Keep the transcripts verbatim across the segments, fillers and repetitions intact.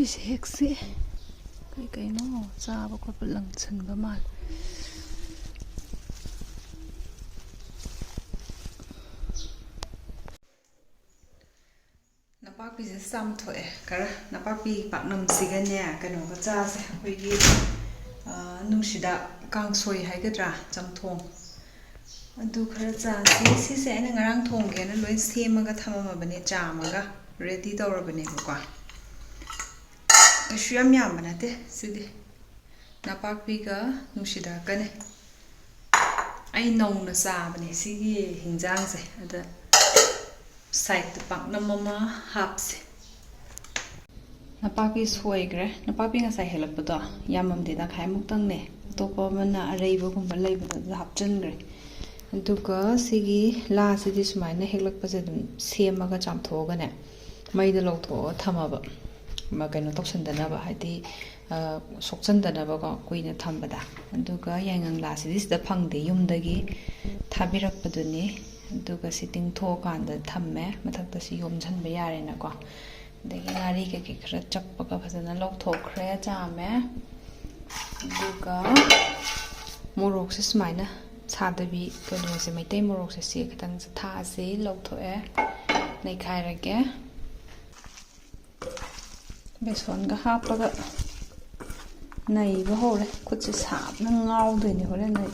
ꯁꯤꯁꯦ ꯍꯦꯛꯁꯤ꯫ ꯀꯩ ꯀꯩꯅꯣ ꯆꯥꯕ ꯈꯣꯠꯄ ꯂꯪꯁꯟꯕ ꯃꯥꯜꯂꯦ꯫ ꯅꯄꯥꯛꯄꯤꯁꯦ ꯆꯥꯝꯊꯣꯛꯑꯦ ꯈꯔ꯫ ꯅꯄꯥꯛꯄꯤ ꯄꯥꯛꯅꯝꯁꯤꯒꯅꯦ ꯀꯩꯅꯣꯒ ꯆꯥꯁꯦ, ꯑꯩꯈꯣꯏꯒꯤ, ꯑ, ꯅꯨꯡꯁꯤꯗꯥꯛ ꯀꯥꯡꯁꯣꯏ ꯍꯥꯏꯒꯗ꯭ꯔꯥ, ꯆꯝꯊꯣꯡ, ꯑꯗꯨ ꯈꯔ ꯆꯥꯁꯤ꯫ ꯁꯤꯁꯦ ꯑꯩꯅ ꯉꯔꯥꯡ ꯊꯣꯡꯒꯦꯅ ꯂꯣꯏ ꯁꯦꯝꯃꯒ ꯊꯝꯃꯝꯃꯕꯅꯦ, ꯆꯥꯝꯃꯒ ꯔꯦꯗꯤ ꯇꯧꯔꯕꯅꯦꯕꯀꯣ꯫ ꯀꯩꯁꯨ ꯌꯥꯝ ꯌꯥꯝꯕ ꯅꯠꯇꯦ ꯁꯤꯗꯤ, ꯅꯄꯥꯛꯄꯤꯒ ꯅꯨꯡꯁꯤꯗꯥꯛꯀꯅꯦ꯫ ꯑꯩ ꯅꯧꯅ ꯆꯥꯕꯅꯦ ꯁꯤꯒꯤ ꯍꯤꯟꯖꯥꯡꯁꯦ꯫ ꯑꯗ ꯁꯥꯏꯠꯇ ꯄꯥꯛꯅꯝ ꯑꯃ ꯍꯥꯞꯁꯦ꯫ ꯅꯄꯥꯛꯄꯤ ꯁꯣꯏꯈ꯭ꯔꯦ꯫ ꯅꯄꯥꯛꯄꯤ ꯉꯁꯥꯏ ꯍꯦꯛꯂꯛꯄꯗꯣ ꯌꯥꯝꯃꯝꯗꯦ, ꯇꯪꯈꯥꯏꯃꯨꯛꯇꯪꯅꯦ꯫ ꯑꯇꯣꯞꯄ ꯑꯃꯅ ꯑꯔꯩꯕꯒꯨꯝꯕ ꯂꯩꯕꯗꯣ ꯑꯗꯨ ꯍꯥꯞꯆꯤꯟꯈ꯭ꯔꯦ꯫ ꯑꯗꯨꯒ ꯁꯤꯒꯤ ꯂꯥꯁꯤꯗꯤ ꯁꯨꯃꯥꯏꯅ ꯍꯦꯛꯂꯛꯄꯁꯦ ꯑꯗꯨꯝ ꯁꯦꯝꯃꯒ ꯆꯥꯝꯊꯣꯛꯑꯒꯅꯦ, ꯃꯩꯗ ꯂꯧꯊꯣꯛꯑꯒ ꯊꯝꯃꯕ, ꯃ-, ꯀꯩꯅꯣ ꯇꯧꯁꯟꯗꯅꯕ, ꯍꯥꯏꯗꯤ, ꯑ, ꯁꯣꯛꯆꯟꯗꯅꯕꯀꯣ, ꯀꯨꯏꯅ ꯊꯝꯕꯗ꯫ ꯑꯗꯨꯒ ꯌꯥꯏꯉꯪꯂꯥꯁꯤꯗꯤ ꯁꯤꯗ ꯐꯪꯗꯦ, ꯌꯨꯝꯗꯒꯤ ꯊꯥꯕꯤꯔꯛꯄꯗꯨꯅꯤ꯫ ꯑꯗꯨꯒ ꯁꯤ ꯇꯤꯡꯊꯣꯛꯑꯀꯥꯟꯗ ꯊꯝꯃꯦ, ꯃꯊꯛꯇ ꯁꯤ ꯌꯣꯝꯁꯤꯟꯕ ꯌꯥꯔꯦꯅꯀꯣ꯫ ꯑꯗꯒꯤ ꯉꯥꯔꯤ ꯀꯩꯀꯩ ꯈꯔ ꯆꯞꯄꯒ ꯐꯖꯅ ꯂꯧꯊꯣꯛꯈ꯭ꯔꯦ, ꯆꯥꯝꯃꯦ꯫ ꯑꯗꯨꯒ ꯃꯣꯔꯣꯛꯁꯦ ꯁꯨꯃꯥꯏꯅ ꯁꯥꯗꯕꯤ, ꯀꯩꯅꯣꯁꯦ, ꯃꯩꯇꯩ ꯃꯣꯔꯣꯛꯁꯦ, ꯁꯤ ꯈꯤꯇꯪꯁꯦ ꯊꯥꯛꯑꯁꯤ, ꯂꯧꯊꯣꯛꯑꯦ, ꯅꯩꯈꯥꯏꯔꯒꯦ꯫ ꯕꯦꯁꯣꯟꯒ ꯍꯥꯞꯄꯒ ꯅꯩꯕ ꯍꯧꯔꯦ꯫ ꯈꯨꯠꯁꯦ ꯁꯥꯕꯅ ꯉꯥꯎꯗꯣꯏꯅꯦ ꯍꯣꯔꯦꯟ ꯑꯩ꯫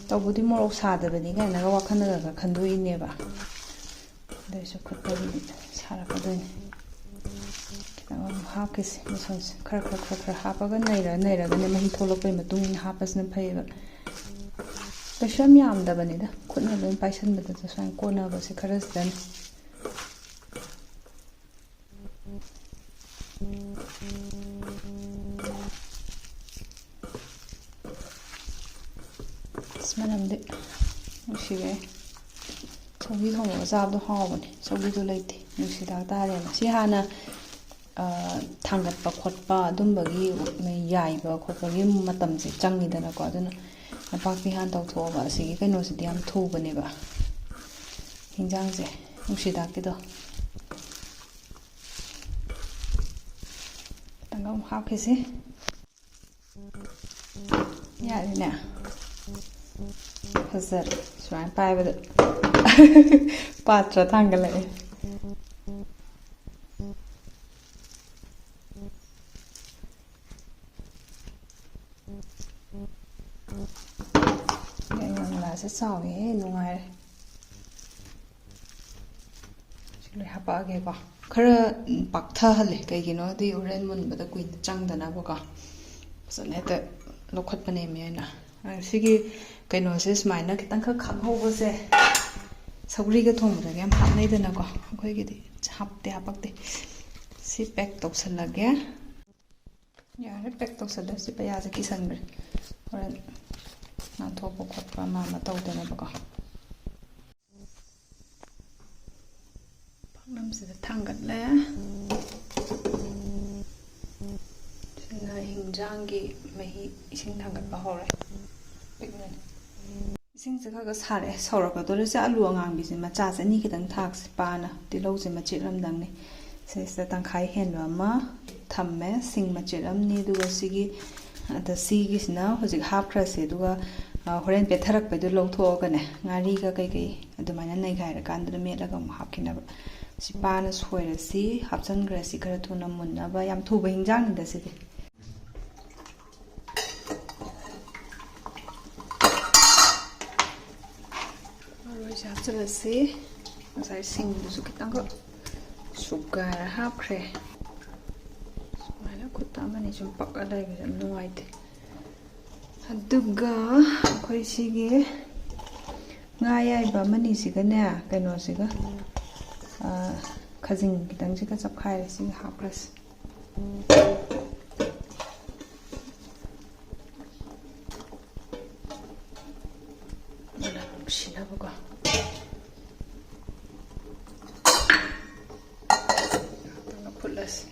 ꯇꯧꯕꯨꯗꯤ ꯃꯣꯔꯣꯛ ꯁꯥꯗꯕꯅꯤ ꯀꯥꯏꯅꯒ ꯋꯥꯈꯜꯗꯒ ꯈꯟꯗꯣꯛꯏꯅꯦꯕ꯫ ꯑꯗꯨꯏꯁꯨ ꯈꯨꯠꯇꯒꯤꯗꯤ ꯁꯥꯔꯛꯀꯗꯣꯏꯅꯤ꯫ ꯈꯤꯇꯪ ꯑꯃꯨꯛ ꯍꯥꯞꯈꯤꯁꯤ ꯕꯦꯁꯣꯟꯁꯦ꯫ ꯈꯔ ꯈꯔ ꯈꯔ ꯈꯔ ꯍꯥꯞꯄꯒ ꯅꯩꯔ ꯅꯩꯔꯒꯅꯦ, ꯃꯍꯤ ꯊꯣꯛꯂꯛꯄꯩ ꯃꯇꯨꯡ ꯏꯟꯅ ꯍꯥꯞꯄꯁꯤꯅ ꯐꯩꯌꯦꯕ꯫ ꯀꯩꯁꯨ ꯌꯥꯝ ꯌꯥꯝꯗꯕꯅꯤꯗ, ꯈꯨꯠꯅ ꯂꯣꯏ ꯄꯥꯏꯁꯟꯕꯗꯁꯨ ꯁꯨꯃꯥꯏꯅ ꯀꯣꯟꯅꯕꯁꯦ ꯈꯔꯁꯤꯗꯅꯤ꯫ ꯑꯁ, ꯃꯅꯝꯗꯤ ꯅꯨꯡꯁꯤꯔꯦ꯫ ꯁꯧꯒ꯭ꯔꯤ ꯊꯣꯡꯕꯒ ꯆꯥꯕꯗꯣ ꯍꯥꯎꯕꯅꯦ꯫ ꯁꯧꯒ꯭ꯔꯤꯗꯣ ꯂꯩꯇꯦ, ꯅꯨꯡꯁꯤꯗꯥꯛ ꯇꯥꯔꯦꯅ꯫ ꯁꯤ ꯍꯥꯟꯅ, ꯑ, ꯊꯥꯡꯒꯠꯄ ꯈꯣꯠꯄ ꯑꯗꯨꯝꯕꯒꯤ, ꯌꯥꯏꯕ ꯈꯣꯠꯄꯒꯤ ꯃꯇꯝꯁꯦ ꯆꯪꯉꯤꯗꯅꯀꯣ꯫ ꯑꯗꯨꯅ ꯅꯄꯥꯛꯄꯤ ꯍꯥꯟꯅ ꯇꯧꯊꯣꯛꯑꯕ꯫ ꯑꯁꯤꯒꯤ ꯀꯩꯅꯣꯁꯤꯗꯤ ꯌꯥꯝ ꯊꯨꯕꯅꯦꯕ, ꯍꯤꯟꯖꯥꯡꯁꯦ, ꯅꯨꯡꯁꯤꯗꯥꯛꯀꯤꯗꯣ꯫ ꯑꯃꯨꯛ ꯍꯥꯞꯈꯤꯁꯤ꯫ ꯌꯥꯔꯦꯅꯦ꯫ ꯐꯖꯔꯦ꯫ ꯁꯨꯃꯥꯏꯅ ꯄꯥꯏꯕꯗ ꯄꯥꯇ꯭ꯔ ꯊꯥꯡꯒꯠꯂꯛꯑꯦ꯫ ꯌꯥꯏꯉꯪꯂꯥꯁꯦ ꯆꯥꯎꯋꯦꯍꯦ, ꯅꯨꯡꯉꯥꯏꯔꯦ꯫ ꯁꯤ ꯂꯣꯏ ꯍꯥꯄꯛꯑꯒꯦꯀꯣ꯫ ꯈꯔ ꯄꯥꯛꯊꯍꯜꯂꯦ, ꯀꯩꯒꯤꯅꯣꯗꯤ ꯍꯣꯔꯦꯟ ꯃꯨꯟꯕꯗ ꯀꯨꯏꯅ ꯆꯪꯗꯅꯕꯀꯣ꯫ ꯐꯖꯅ ꯍꯦꯛꯇ ꯂꯧꯈꯠꯄꯅꯦꯃꯤ ꯑꯩꯅ꯫ ꯑ, ꯁꯤꯒꯤ ꯀꯩꯅꯣꯁꯦ ꯁꯨꯃꯥꯏꯅ ꯈꯤꯇꯪꯈꯛ ꯈꯥꯛꯍꯧꯕꯁꯦ ꯁꯧꯒ꯭ꯔꯤꯒ ꯊꯣꯡꯕꯗꯒ ꯌꯥꯝ ꯍꯥꯞꯅꯩꯗꯅꯀꯣ꯫ ꯑꯩꯈꯣꯏꯒꯤꯗꯤ ꯍꯥꯞꯇꯦ, ꯍꯥꯄꯛꯇꯦ꯫ ꯁꯤ ꯄꯦꯛ ꯇꯧꯁꯜꯂꯒꯦ꯫ ꯌꯥꯔꯦ, ꯄꯦꯛ ꯇꯧꯁꯜꯂꯦ꯫ ꯁꯤ ꯄꯩꯌꯥꯁꯦ ꯀꯤꯁꯟꯈ꯭ꯔꯦ, ꯍꯣꯔꯦꯟ ꯅꯥꯟꯊꯣꯛꯄ ꯈꯣꯠꯄ ꯑꯃ ꯑꯃ ꯇꯧꯗꯅꯕꯀꯣ꯫ ꯄꯥꯛꯅꯝꯁꯤꯗ ꯊꯥꯡꯒꯠꯂꯦ꯫ ꯁꯤꯅ ꯍꯤꯟꯖꯥꯡꯒꯤ ꯃꯍꯤ, ꯏꯁꯤꯡ ꯊꯥꯡꯒꯠꯄ ꯍꯧꯔꯦ꯫ ꯄꯤꯛꯅꯅꯦ꯫ ꯏꯁꯤꯡꯁꯦ ꯈꯔ ꯈꯔ ꯁꯥꯔꯛꯑꯦ, ꯁꯧꯔꯛꯀꯗꯧꯔꯦ꯫ ꯁꯦ, ꯑꯂꯨ ꯑꯉꯥꯡꯕꯤꯁꯦ ꯃꯆꯥꯁꯦ ꯑꯅꯤ ꯈꯤꯇꯪ ꯊꯥꯛꯁꯦ, ꯄꯥꯅ꯫ ꯇꯤꯜꯍꯧꯁꯦ ꯃꯆꯦꯠ ꯑꯃꯗꯪꯅꯤ꯫ ꯁꯤꯁꯤꯗ ꯇꯪꯈꯥꯏ ꯍꯦꯟꯕ ꯑꯃ ꯊꯝꯃꯦ꯫ ꯁꯤꯡ ꯃꯆꯦꯠ ꯑꯃꯅꯤ꯫ ꯑꯗꯨꯒ ꯁꯤꯒꯤ, ꯑꯗ ꯁꯤꯒꯤꯁꯤꯅ ꯍꯧꯖꯤꯛ ꯍꯥꯞꯈ꯭ꯔꯁꯦ꯫ ꯑꯗꯨꯒ, ꯑ, ꯍꯣꯔꯦꯟ ꯄꯦꯠꯊꯔꯛꯄꯩꯗꯣ ꯂꯧꯊꯣꯛꯑꯒꯅꯦ, ꯉꯥꯔꯤꯒ ꯀꯩꯀꯩ ꯑꯗꯨꯃꯥꯏꯅ ꯅꯩꯒꯥꯏꯔꯀꯥꯟꯗꯨꯗ ꯃꯦꯠꯂꯒ ꯑꯃꯨꯛ ꯍꯥꯞꯈꯤꯅꯕ꯫ ꯁꯤ ꯄꯥꯅ ꯁꯣꯏꯔꯁꯤ, ꯍꯥꯞꯆꯟꯈ꯭ꯔꯁꯤ ꯈꯔ ꯊꯨꯅ ꯃꯨꯟꯅꯕ꯫ ꯌꯥꯝ ꯊꯨꯕ ꯍꯤꯟꯖꯥꯡꯅꯤꯗ ꯁꯤꯗꯤ꯫ ꯃꯔꯣꯏꯁꯦ ꯍꯥꯞꯆꯤꯜꯂꯁꯤ꯫ ꯉꯁꯥꯏ ꯁꯤꯡꯗꯨꯁꯨ ꯈꯤꯇꯪꯈꯛ ꯁꯨꯒꯥꯏꯔ ꯍꯥꯞꯈ꯭ꯔꯦ꯫ ꯁꯨꯃꯥꯏꯅ ꯈꯨꯠꯇ ꯑꯃꯅꯤ ꯁꯨꯝ ꯄꯛꯑ ꯂꯩꯕꯁꯦ ꯌꯥꯝ ꯅꯨꯡꯉꯥꯏꯇꯦ꯫ ꯑꯗꯨꯒ ꯑꯩꯈꯣꯏ ꯁꯤꯒꯤ ꯉꯥ ꯑꯌꯥꯏꯕ ꯑꯃꯅꯤꯁꯤꯒꯅꯦ, ꯀꯩꯅꯣꯁꯤꯒ, ꯑ, ꯈꯖꯤꯡ ꯈꯤꯇꯪꯁꯤꯒ ꯆꯞꯈꯥꯏꯔꯦ꯫ ꯁꯤꯒ ꯍꯥꯞꯈ꯭ꯔꯁꯤ꯫ ꯃꯅꯝ ꯅꯨꯡꯁꯤꯅꯕꯀꯣ꯫ ꯉꯥꯛꯇꯪ ꯐꯨꯠꯂꯁꯤ꯫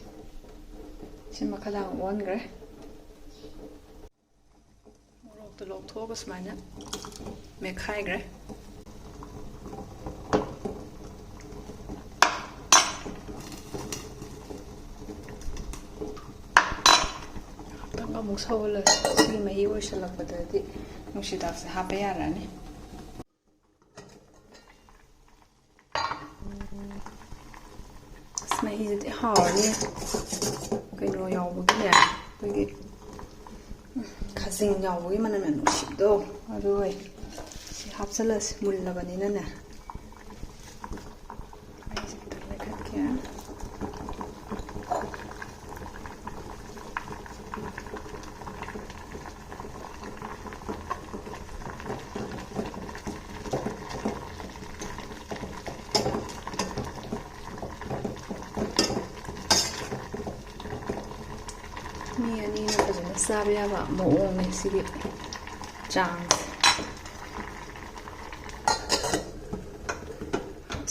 ꯁꯤ ꯃꯈꯥꯗ ꯑꯃꯨꯛ ꯑꯣꯟꯈ꯭ꯔꯦ꯫ ꯃꯣꯔꯣꯛꯇꯣ ꯂꯧꯊꯣꯛꯑꯒ ꯁꯨꯃꯥꯏꯅ ꯃꯦꯠꯈꯥꯏꯈ꯭ꯔꯦ꯫ ꯑꯃꯨꯛ ꯁꯧꯍꯜꯂꯁꯤ꯫ ꯁꯤꯒꯤ ꯃꯍꯤ ꯑꯣꯏꯁꯜꯂꯛꯄꯗꯗꯤ ꯅꯨꯡꯁꯤꯗꯥꯛꯁꯦ ꯍꯥꯞꯄ ꯌꯥꯔꯅꯤ꯫ ꯑꯁ, ꯃꯍꯤꯁꯤꯗꯤ ꯍꯥꯎꯔꯅꯤ꯫ ꯀꯩꯅꯣ ꯌꯥꯎꯕꯒꯤꯅꯦ, ꯑꯩꯈꯣꯏꯒꯤ ꯈꯥꯖꯤꯡ ꯌꯥꯎꯕꯒꯤ ꯃꯅꯝ ꯌꯥꯝ ꯅꯨꯡꯁꯤꯕꯗꯣ, ꯑꯗꯨ ꯑꯣꯏ꯫ ꯁꯤ ꯍꯥꯞꯆꯜꯂꯁꯤ, ꯃꯨꯜꯂꯕꯅꯤꯅꯅꯦ꯫ ꯃꯩꯁꯦ ꯈꯤꯇꯪ ꯂꯩꯈꯠꯀꯦ꯫ ꯃꯤ ꯑꯅꯤꯅ ꯐꯖꯅ ꯆꯥꯕ ꯌꯥꯕ ꯃꯑꯣꯡꯅꯦ ꯁꯤꯒꯤ ꯆꯥꯡꯁꯦ꯫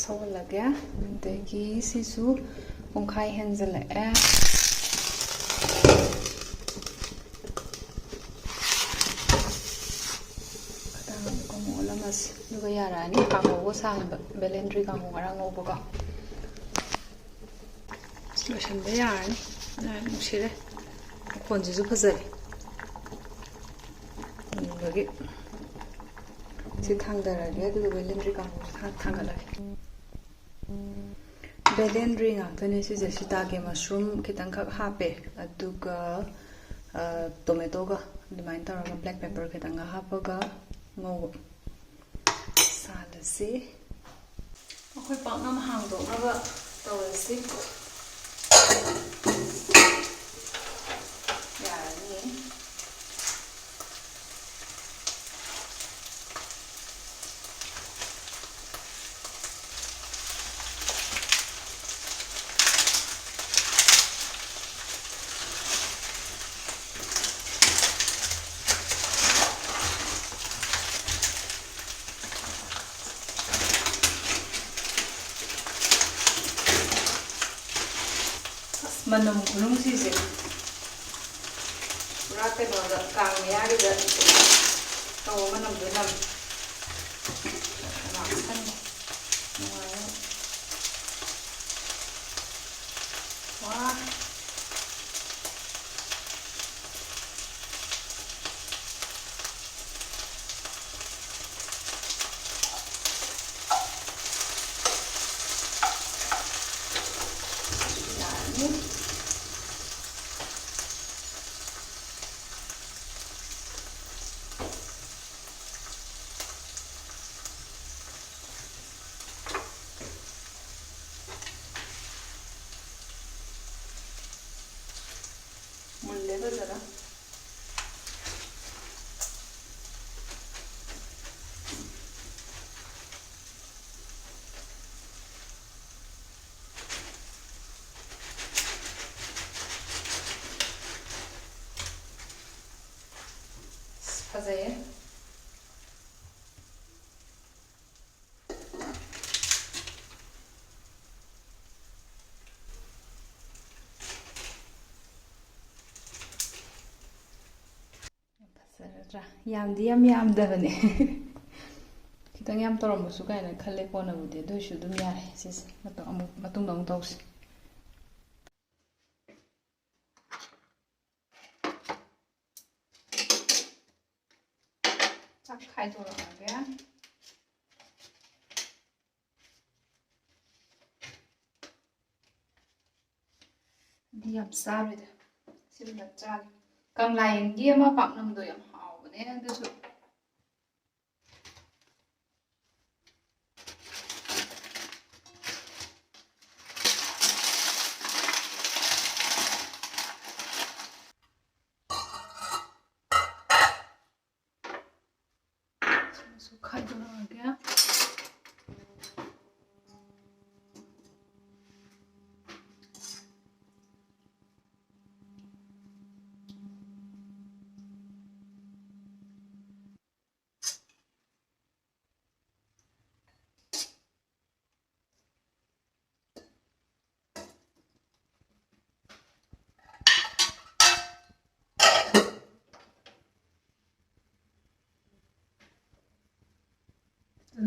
ꯁꯧꯍꯜꯂꯒꯦ꯫ ꯑꯗꯒꯤ ꯁꯤꯁꯨ ꯄꯨꯡꯈꯥꯏ ꯍꯦꯟꯖꯜꯂꯛꯑꯦ꯫ ꯈꯇꯪ ꯑꯃꯨꯛ ꯑꯣꯠꯂꯝꯃꯁꯤ꯫ ꯑꯗꯨꯒ ꯌꯥꯔꯛꯑꯅꯤ꯫ ꯀꯥꯡꯍꯧꯒ ꯁꯥꯍꯟꯕ, ꯕꯦꯂꯦꯟꯗ꯭ꯔꯤ ꯀꯥꯡꯍꯧ ꯉꯔꯥꯡ ꯉꯧꯕꯀꯣ꯫ ꯂꯣꯏꯁꯟꯕ ꯌꯥꯔꯅꯤ꯫ ꯌꯥꯝ ꯅꯨꯡꯁꯤꯔꯦ꯫ ꯃꯈꯣꯟꯁꯤꯁꯨ ꯐꯖꯔꯦ꯫ ꯃꯨꯟꯕꯒꯤ꯫ ꯁꯤ ꯊꯥꯡꯗꯔꯒꯦ, ꯑꯗꯨꯒ ꯕꯦꯂꯦꯟꯗ꯭ꯔꯤ ꯀꯥꯡꯍꯧꯁꯦ ꯊꯥ-, ꯊꯥꯡꯒꯠꯂꯒꯦ꯫ ꯕꯦꯂꯦꯟꯗ꯭ꯔꯤ ꯉꯥꯛꯇꯅꯦ ꯁꯤꯁꯦ꯫ ꯁꯤꯇꯥꯒꯦ ꯃꯁꯔꯨꯝ ꯈꯤꯇꯪꯈꯛ ꯍꯥꯞꯄꯦ, ꯑꯗꯨꯒ, ꯑ, ꯇꯣꯃꯦꯇꯣꯒ ꯑꯗꯨꯃꯥꯏꯅ ꯇꯧꯔꯒ ꯕ꯭ꯂꯦꯛ ꯄꯦꯄꯔ ꯈꯤꯇꯪꯒ ꯍꯥꯞꯄꯒ ꯉꯧꯕ꯫ ꯁꯥꯍꯜꯂꯁꯤ꯫ ꯑꯩꯈꯣꯏ ꯄꯥꯛꯅꯝ ꯍꯥꯡꯗꯣꯛꯅꯕ ꯇꯧꯔꯁꯤ꯫ ꯌꯥꯔꯅꯤ꯫ ꯑꯁ, ꯃꯅꯝ ꯈꯨꯅꯨꯡꯁꯤꯁꯦ ꯄꯨꯔꯥ ꯀꯩꯅꯣꯗ, ꯀꯥꯡ ꯃꯌꯥꯒꯤꯗ ꯇꯧꯕ ꯃꯅꯝꯗꯣ ꯅꯝꯃꯦ꯫ ꯀꯅꯥ ꯈꯪꯅꯤ? ꯅꯨꯡꯉꯥꯏꯅꯤ꯫ ꯋꯥ꯫ ꯐꯖꯅ꯫ ꯑꯁ, ꯐꯖꯩꯌꯦ꯫ ꯐꯖꯔꯗ꯭ꯔꯥ? ꯌꯥꯝꯗꯤ ꯌꯥꯝ ꯌꯥꯝꯗꯕꯅꯦ꯫ ꯈꯤꯇꯪ ꯌꯥꯝ ꯇꯧꯔꯝꯕꯁꯨ ꯀꯥꯏꯅ ꯈꯜꯂꯦ ꯀꯣꯟꯅꯕꯨꯗꯤ, ꯑꯗꯨ ꯑꯣꯏꯁꯨ ꯑꯗꯨꯝ ꯌꯥꯔꯦ ꯁꯤꯁꯦ꯫ ꯃꯇꯨꯡ ꯑꯃꯨꯛ, ꯃꯇꯨꯡꯗ ꯑꯃꯨꯛ ꯇꯧꯁꯤ꯫ ꯆꯥꯛ ꯈꯥꯏꯗꯣꯔꯛꯑꯒꯦ꯫ ꯗꯤ ꯌꯥꯝ ꯆꯥꯔꯣꯏꯗ꯫ ꯁꯤꯃ ꯆꯥꯒꯦ꯫ ꯀꯪꯂꯥ ꯌꯦꯟꯒꯤ ꯑꯃ ꯄꯥꯛꯅꯝꯗꯣ ꯌꯥꯝ ꯍꯥꯎꯕꯅꯦ, ꯑꯗꯨꯁꯨ꯫ ꯁꯤꯃꯁꯨ ꯈꯥꯏꯗꯣꯛꯑꯒꯦ꯫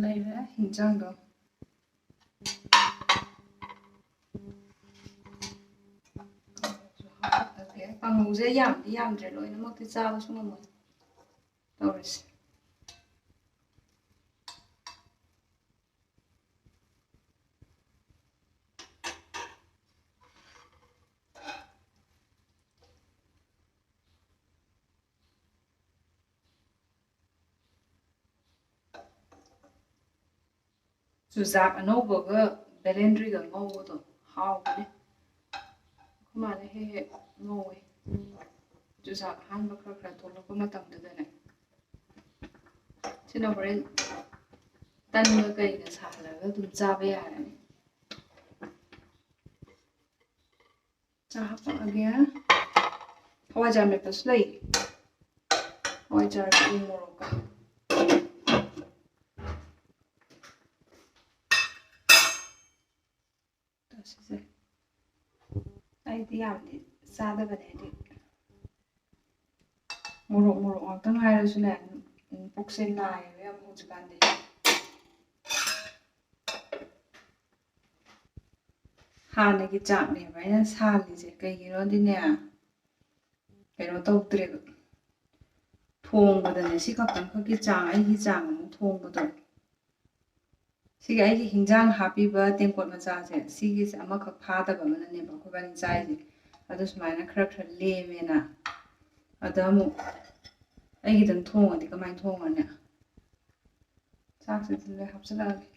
ꯂꯩꯔꯦ ꯍꯤꯟꯖꯥꯡꯗꯣ꯫ ꯀꯥꯡꯍꯧꯁꯦ ꯌꯥꯝꯗꯤ ꯌꯥꯝꯗ꯭ꯔꯦ, ꯂꯣꯏꯅꯃꯛꯇꯤ ꯆꯥꯕꯁꯨ ꯉꯝꯃꯣꯏ ꯇꯧꯔꯤꯁꯦ꯫ ꯆꯨꯖꯥꯛ ꯑꯅꯧꯕꯒ ꯕꯦꯂꯦꯟꯗ꯭ꯔꯤꯒ ꯉꯧꯕꯗꯣ ꯍꯥꯎꯕꯅꯦ꯫ ꯑꯩꯈꯣꯏ ꯃꯥꯅ ꯍꯦꯛ ꯍꯦꯛ ꯉꯧꯋꯦ꯫ ꯆꯨꯖꯥꯛ ꯑꯍꯥꯟꯕ ꯈꯔ ꯈꯔ ꯊꯣꯛꯂꯛꯄ ꯃꯇꯝꯗꯨꯗꯅꯦ, ꯁꯤꯅ ꯍꯣꯔꯦꯟ ꯇꯟꯒ ꯀꯩꯒ ꯁꯥꯍꯜꯂꯒ ꯑꯗꯨꯝ ꯆꯥꯕ ꯌꯥꯔꯅꯤ꯫ ꯆꯥ ꯍꯥꯞꯄꯛꯑꯒꯦ꯫ ꯍꯋꯥꯏꯖꯥꯔ ꯃꯦꯠꯄꯁꯨ ꯂꯩ꯫ ꯍꯋꯥꯏꯖꯥꯔꯒ ꯎ ꯃꯣꯔꯣꯛꯀ꯫ ꯁꯤꯁꯦ ꯑꯩꯗꯤ ꯌꯥꯝꯗꯤ ꯆꯥꯗꯕꯅꯦ, ꯍꯥꯏꯗꯤ ꯃꯣꯔꯣꯛ ꯃꯣꯔꯣꯛ ꯉꯥꯛꯇꯪ ꯍꯥꯏꯔꯁꯨꯅꯦ, ꯎꯝ, ꯄꯨꯛꯁꯦ ꯅꯥꯏꯌꯦꯕ ꯌꯥꯝ ꯍꯧꯖꯤꯛꯀꯥꯟꯗꯤ꯫ ꯍꯥꯟꯅꯒꯤ ꯆꯥꯛꯅꯦꯕ ꯑꯩꯅ ꯁꯥꯜꯂꯤꯁꯦ, ꯀꯩꯒꯤꯅꯣꯗꯤꯅꯦ, ꯀꯩꯅꯣ ꯇꯧꯗ꯭ꯔꯦꯕ꯫ ꯊꯣꯡꯕꯗꯅꯦ, ꯁꯤ ꯈꯛꯇꯪ ꯈꯛꯀꯤ ꯆꯥꯡ, ꯑꯩꯒꯤ ꯆꯥꯡ ꯑꯃꯨꯛ ꯊꯣꯡꯕꯗꯣ, ꯁꯤꯒꯤ ꯑꯩꯒꯤ ꯍꯤꯟꯖꯥꯡ ꯍꯥꯞꯄꯤꯕ ꯇꯦꯡꯀꯣꯠ ꯃꯆꯥꯁꯦ, ꯁꯤꯒꯤꯁꯦ ꯑꯃꯈꯛ ꯐꯥꯗꯕ ꯑꯃꯅꯅꯦꯕ ꯑꯩꯈꯣꯏꯕꯥꯅꯤ ꯆꯥꯏꯁꯦ꯫ ꯑꯗꯨ ꯁꯨꯃꯥꯏꯅ ꯈꯔ ꯈꯔ ꯂꯦꯝꯃꯦꯅ꯫ ꯑꯗ ꯑꯃꯨꯛ ꯑꯩꯒꯤꯗꯪ ꯊꯣꯡꯉꯗꯤ ꯀꯃꯥꯏꯅ ꯊꯣꯡꯉꯅꯤ? ꯆꯥꯛꯁꯦ ꯑꯗꯨꯝ ꯂꯣꯏ ꯍꯥꯞꯆꯤꯜꯂꯛꯑꯒꯦ꯫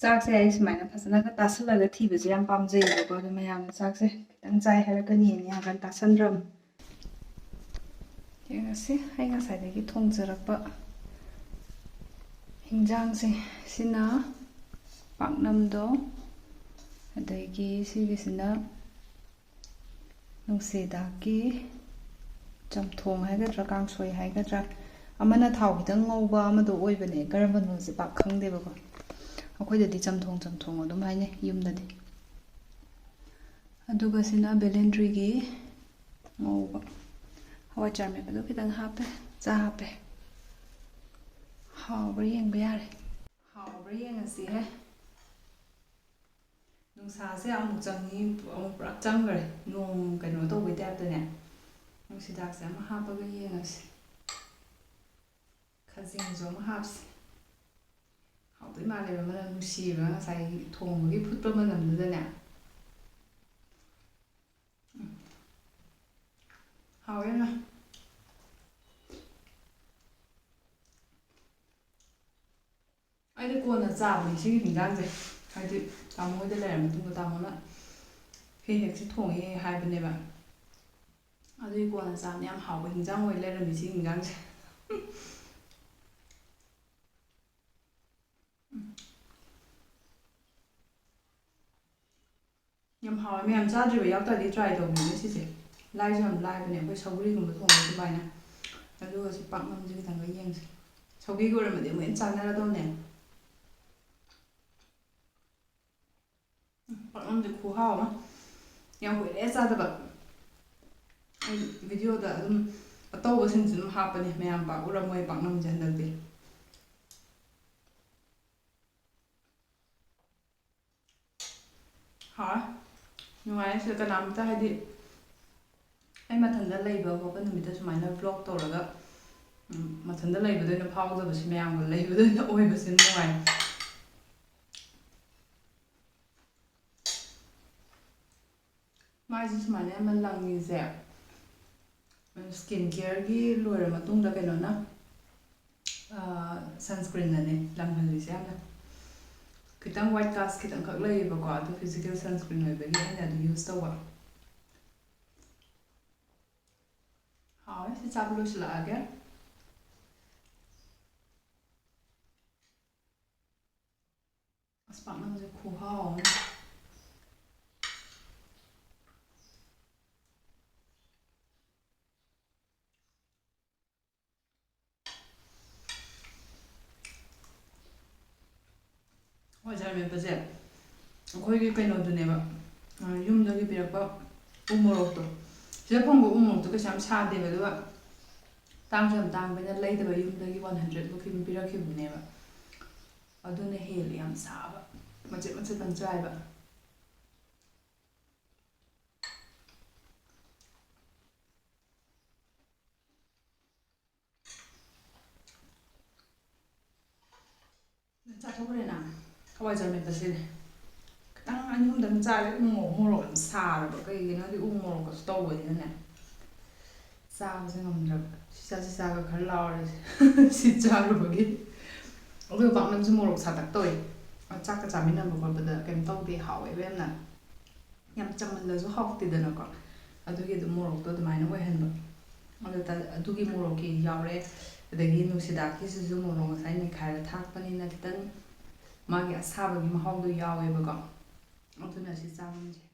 ꯆꯥꯛꯁꯦ ꯑꯩ ꯁꯨꯃꯥꯏꯅ ꯐꯖꯅꯒ ꯇꯥꯁꯜꯂꯒ ꯊꯤꯕꯁꯦ ꯌꯥꯝ ꯄꯥꯝꯖꯩꯌꯦꯕꯀꯣ꯫ ꯑꯗꯣ ꯃꯌꯥꯝꯅ ꯆꯥꯛꯁꯦ ꯈꯤꯇꯪ ꯆꯥꯏ ꯍꯥꯏꯔꯛꯀꯅꯤꯅ ꯌꯥꯝ ꯀꯟꯅ ꯇꯥꯁꯟꯗ꯭ꯔꯕꯅꯤ꯫ ꯌꯦꯡꯉꯁꯤ, ꯑꯩ ꯉꯁꯥꯏꯗꯒꯤ ꯊꯣꯡꯖꯔꯛꯄ ꯍꯤꯟꯖꯥꯡꯁꯦ꯫ ꯁꯤꯅ ꯄꯥꯛꯅꯝꯗꯣ, ꯑꯗꯒꯤ ꯁꯤꯒꯤꯁꯤꯅ ꯅꯨꯡꯁꯤꯗꯥꯛꯀꯤ ꯆꯝꯊꯣꯡ ꯍꯥꯏꯒꯗ꯭ꯔꯥ, ꯀꯥꯡꯁꯣꯏ ꯍꯥꯏꯒꯗ꯭ꯔꯥ, ꯑꯃꯅ ꯊꯥꯎ ꯈꯤꯇꯪ ꯉꯧꯕ ꯑꯃꯗꯣ ꯑꯣꯏꯕꯅꯦ꯫ ꯀꯔꯝꯕꯅꯣꯁꯦ ꯄꯥꯛ ꯈꯪꯗꯦꯕꯀꯣ꯫ ꯑꯩꯈꯣꯏꯗꯗꯤ ꯆꯝꯊꯣꯡ, ꯆꯝꯊꯣꯡ ꯑꯗꯨꯝ ꯍꯥꯏꯅꯩ ꯌꯨꯝꯗꯗꯤ꯫ ꯑꯗꯨꯒ ꯁꯤꯅ ꯕꯦꯂꯦꯟꯗ꯭ꯔꯤꯒꯤ ꯉꯧꯕ꯫ ꯍꯋꯥꯏꯖꯥꯔ ꯃꯦꯠꯄꯗꯣ ꯈꯤꯇꯪ ꯍꯥꯞꯄꯦ, ꯆꯥ ꯍꯥꯞꯄꯦ꯫ ꯍꯥꯎꯕ꯭ꯔꯥ ꯌꯦꯡꯕ ꯌꯥꯔꯦ꯫ ꯍꯥꯎꯕ꯭ꯔꯥ ꯌꯦꯡꯉꯁꯤꯍꯦ꯫ ꯅꯨꯡꯁꯥꯁꯦ ꯑꯃꯨꯛ ꯆꯪꯉꯤ, ꯑꯃꯨꯛ ꯄꯨꯔꯥ ꯆꯪꯈ꯭ꯔꯦ, ꯅꯣꯡ ꯀꯩꯅꯣ ꯇꯧꯕꯩ ꯇꯥꯏꯞꯇꯅꯦ꯫ ꯅꯨꯡꯁꯤꯗꯥꯛꯁꯦ ꯑꯃ ꯍꯥꯞꯄꯒ ꯌꯦꯡꯉꯁꯤ꯫ ꯈꯖꯤꯡꯁꯨ ꯑꯃ ꯍꯥꯞꯁꯤ꯫ ꯍꯥꯎꯗꯣꯏ ꯃꯥꯜꯂꯦꯕ, ꯃꯅꯝ ꯅꯨꯡꯁꯤꯌꯦꯕ ꯉꯁꯥꯏ ꯊꯣꯡꯕꯒꯤ ꯐꯨꯠꯄ ꯃꯅꯝꯗꯨꯗꯅꯦ꯫ ꯎꯝ꯫ ꯍꯥꯎꯋꯦ ꯌꯥꯝꯅ꯫ ꯑꯩꯗꯤ ꯀꯣꯟꯅ ꯆꯥꯕꯅꯦ ꯁꯤꯒꯤ ꯍꯤꯟꯖꯥꯡꯁꯦ꯫ ꯍꯥꯏꯗꯤ ꯇꯥꯃꯣ ꯍꯣꯏꯗ ꯂꯩꯔ ꯃꯇꯨꯡꯗ ꯇꯥꯃꯣꯅ ꯍꯦꯛ ꯍꯦꯛꯁꯦ ꯊꯣꯡꯉꯦ ꯍꯥꯏꯕꯅꯦꯕ꯫ ꯑꯗꯨꯒꯤ ꯀꯣꯟꯅ ꯆꯥꯕꯅ ꯌꯥꯝ ꯍꯥꯎꯕ ꯍꯤꯟꯖꯥꯡ ꯑꯣꯏ ꯂꯩꯔꯝꯃꯤ ꯁꯤ ꯍꯤꯟꯖꯥꯡꯁꯦ꯫ ꯌꯥꯝ ꯍꯥꯎꯋꯦ꯫ ꯃꯌꯥꯝ ꯆꯥꯗ꯭ꯔꯤꯕ ꯌꯥꯎ ꯇꯥꯔꯗꯤ try ꯇꯧꯕꯤꯌꯨꯅꯦ ꯁꯤꯁꯦ꯫ ꯂꯥꯏꯁꯨ ꯌꯥꯝ ꯂꯥꯏꯕꯅꯦ, ꯑꯩꯈꯣꯏ ꯁꯧꯒ꯭ꯔꯤꯒꯨꯝꯕ ꯊꯣꯡꯕ ꯑꯗꯨꯃꯥꯏꯅ꯫ ꯑꯗꯨꯒ ꯁꯤ ꯄꯥꯛꯅꯝꯁꯦ ꯈꯤꯇꯪꯒ ꯌꯦꯡꯁꯦ꯫ ꯁꯧꯒ꯭ꯔꯤꯒ ꯑꯣꯏꯔꯝꯃꯗꯤ ꯑꯃꯨꯛ ꯍꯦꯟꯅ ꯆꯥꯟꯅꯔꯗꯧꯅꯦ꯫ ꯎꯝ, ꯄꯥꯛꯅꯝꯁꯦ ꯈꯨꯍꯥꯎ ꯑꯃ꯫ ꯌꯥꯝ ꯀꯨꯏꯔꯦ ꯆꯥꯗꯕ꯫ ꯑꯩ videoꯗ ꯑꯗꯨꯝ ꯑꯇꯧꯕꯁꯤꯡꯁꯨ ꯑꯗꯨꯝ ꯍꯥꯞꯄꯅꯦ, ꯃꯌꯥꯝ ꯄꯥꯛ ꯎꯔꯝꯃꯣꯏ ꯄꯥꯛꯅꯝꯁꯦ ꯍꯟꯗꯛꯇꯤ꯫ ꯍꯥꯎꯋꯦ꯫ ꯅꯨꯡꯉꯥꯏꯌꯦ ꯁꯤꯗ ꯀꯅꯥꯝꯇ, ꯍꯥꯏꯗꯤ, ꯑꯩ ꯃꯊꯟꯇ ꯂꯩꯕ ꯈꯣꯠꯄ ꯅꯨꯃꯤꯠꯇ ꯁꯨꯃꯥꯏꯅ vlog ꯇꯧꯔꯒ, ꯎꯝ, ꯃꯊꯟꯇ ꯂꯩꯕꯗ ꯑꯣꯏꯅ ꯐꯥꯎꯗꯕꯁꯤ, ꯃꯌꯥꯝꯒ ꯂꯩꯕꯗ ꯑꯣꯏꯅ ꯑꯣꯏꯕꯁꯤ ꯅꯨꯡꯉꯥꯏ꯫ ꯃꯥꯏꯁꯦ ꯁꯨꯃꯥꯏꯅ ꯌꯥꯝꯅ ꯂꯪꯉꯤꯁꯦ, skin careꯒꯤ ꯂꯣꯏꯔ ꯃꯇꯨꯡꯗ ꯀꯩꯅꯣꯅ, sunscreenꯅꯅꯦ ꯂꯪꯍꯜꯂꯤꯁꯦ ꯌꯥꯝꯅ꯫ ꯈꯤꯇꯪ white cast ꯈꯤꯇꯪꯈꯛ ꯂꯩꯌꯦꯕꯀꯣ, ꯑꯗꯨ physical sunscreen ꯑꯣꯏꯕꯒꯤ ꯑꯩꯅ ꯑꯗꯨ use ꯇꯧꯕ꯫ ꯍꯥꯎꯋꯦ, ꯁꯤ ꯆꯥꯕ ꯂꯣꯏꯁꯤꯜꯂꯛꯑꯒꯦ꯫ ꯑꯁ, ꯄꯥꯛꯅꯝꯁꯦ ꯈꯨꯍꯥꯎ ꯑꯃ꯫ ꯍꯋꯥꯏꯖꯥꯔ ꯃꯦꯠꯄꯁꯦ ꯑꯩꯈꯣꯏꯒꯤ ꯀꯩꯅꯣꯗꯨꯅꯦꯕ, ꯑ, ꯌꯨꯝꯗꯒꯤ ꯄꯤꯔꯛꯄ ꯎ ꯃꯣꯔꯣꯛꯇꯣ꯫ ꯁꯤꯗ ꯐꯪꯕ ꯎ ꯃꯣꯔꯣꯛꯇꯣ ꯀꯩꯁꯨ ꯌꯥꯝ ꯁꯥꯗꯦꯕ, ꯑꯗꯨꯒ ꯇꯥꯡꯁꯨ ꯌꯥꯝ ꯇꯥꯡꯕꯅꯤꯅ ꯂꯩꯗꯕ, ꯌꯨꯝꯗꯒꯤ one hundred ꯃꯨꯛꯀꯤ ꯑꯗꯨꯝ ꯄꯤꯔꯛꯈꯤꯕꯅꯦꯕ꯫ ꯑꯗꯨꯅ ꯍꯦꯜꯂꯦ ꯌꯥꯝ ꯁꯥꯕ, ꯃꯆꯦꯠ ꯃꯆꯦꯠꯇꯪ ꯆꯥꯏꯕ꯫ ꯆꯥꯊꯣꯛꯈ꯭ꯔꯦꯅ ꯍꯋꯥꯏꯖꯥꯔ ꯃꯦꯠꯄꯁꯦ꯫ ꯈꯤꯇꯪ ꯑꯅꯤ ꯑꯍꯨꯝꯗꯪ ꯆꯥꯔꯦ꯫ ꯎ ꯃꯣꯔꯣꯛ, ꯃꯣꯔꯣꯛ ꯌꯥꯝ ꯁꯥꯔꯕ, ꯀꯩꯒꯤꯅꯣꯗꯤ ꯎ ꯃꯣꯔꯣꯛꯀꯁꯨ ꯇꯧꯕꯅꯤꯅꯅꯦ ꯆꯥꯕꯁꯦ ꯉꯝꯗ꯭ꯔꯕ꯫ ꯁꯤ ꯆꯥ, ꯁꯤ ꯆꯥꯒ ꯈꯔ ꯂꯥꯎꯔꯦ꯫ ꯁꯤ ꯆꯥꯔꯨꯕꯒꯤ꯫ ꯑꯩꯈꯣꯏ ꯄꯥꯛꯅꯝꯁꯨ ꯃꯣꯔꯣꯛ ꯁꯥꯇꯛ ꯇꯧꯋꯦ꯫ ꯆꯥꯛꯀ ꯆꯥꯃꯤꯟꯅꯕ ꯈꯣꯠꯄꯗ ꯀꯩꯅꯣ ꯇꯧꯗꯦ, ꯍꯥꯎꯋꯦꯕ ꯌꯥꯝꯅ꯫ ꯌꯥꯝ ꯆꯝꯃꯜꯂꯁꯨ ꯍꯥꯎꯇꯦꯗꯅꯀꯣ꯫ ꯑꯗꯨꯒꯤ ꯑꯗꯨꯝ ꯃꯣꯔꯣꯛꯇꯣ ꯑꯗꯨꯃꯥꯏꯅ ꯑꯣꯏꯍꯟꯕ꯫ ꯑꯗꯨ ꯇ- ꯑꯗꯨꯒꯤ ꯃꯣꯔꯣꯛꯀꯤ ꯌꯥꯎꯔꯦ꯫ ꯑꯗꯒꯤ ꯅꯨꯡꯁꯤꯗꯥꯛꯀꯤꯁꯤꯁꯨ ꯃꯣꯔꯣꯛ ꯉꯁꯥꯏ ꯅꯩꯈꯥꯏꯔ ꯊꯥꯛꯄꯅꯤꯅ ꯈꯤꯇꯪ ꯃꯥꯒꯤ ꯑꯁꯥꯕꯒꯤ ꯃꯍꯥꯎꯗꯣ ꯌꯥꯎꯋꯦꯕꯀꯣ꯫ ꯑꯗꯨꯅ ꯁꯤ ꯆꯥꯕ ꯅꯨꯡꯉꯥꯏ꯫